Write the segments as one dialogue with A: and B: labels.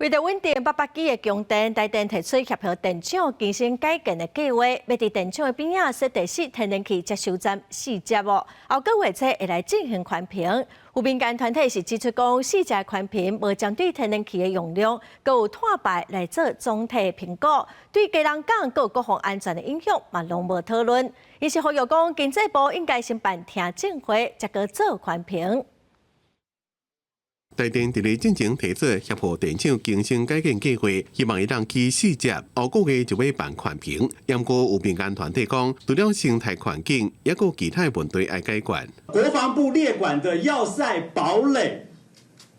A: 為著穩定八百基的供電，台電提出協和電廠更新改建的計劃，欲佇電廠的邊仔設第四天然氣接收站四接哦，後個月初會來進行環評。有民間團體是指出講，四接寬頻無針對天然氣的容量，閣有碳排來做總體評估，對基隆港閣有國防安全的影響嘛攏無討論。𪜶是呼籲講，經濟部應該先辦聽證會，才閣做環評。
B: 台電佇咧進前提出協和電廠更新改建計劃，希望會當起四接，後個月就欲辦環評。毋過有民間團體講，除了生態環境，猶閣有其他問題愛解決。
C: 國防部列管的要塞堡壘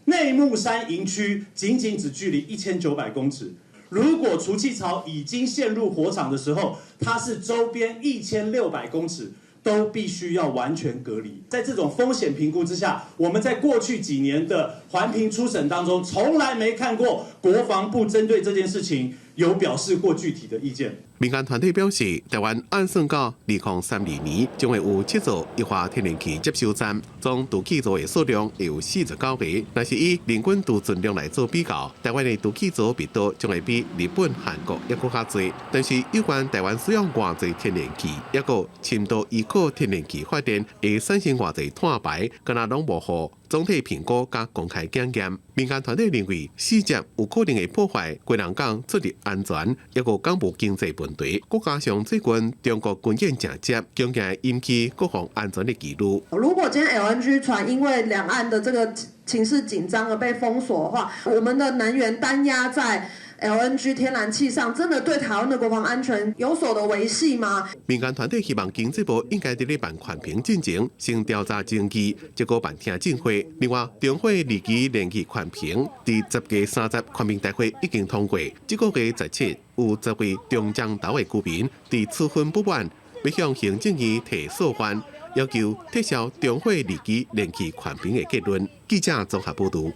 C: 內木山營區，僅僅只距離1900公尺。如果儲氣槽已經陷入火場的時候，它是周邊1600公尺都必須要完全隔離。在這種風險評估之下，我們在過去幾年的環評初審當中，從來沒看過國防部針對這件事情有表示過具體的意見。
B: 民間團體表示，台灣按算到2032年，將會有七座液化天然氣接收站，總儲氣槽的數量會有49個。若是以人均儲存量來做比較，台灣的儲氣槽密度將會比日本、韓國猶閣較濟。但是有關台灣使用偌濟天然氣，猶閣深度依靠天然氣發電會產生偌濟碳排，敢若攏無予總體評估佮公開檢驗。民間團體認為，四接有可能會破壞基隆港出入安全，猶閣港務經濟問題。閣加上最近中國軍演誠濟，強烈引起國防安全的疑慮。
D: 如果今天 LNG 船因為兩岸的這個情勢緊張而被封鎖的話，我們的能源單壓在 LNG 天然氣上，真的對台灣的國防安全有所的維繫嗎？
B: 民間團體希望經濟部應該佇咧辦環評進前，先調查證據，才閣辦聽證會。另外，中火二期燃氣環評，佇10月30環評大會已經通過，這個月17有10位中彰投的居民佇處分不滿，欲向行政院提訴願，要求撤銷中火二期燃氣環評的結論。記者綜合報導。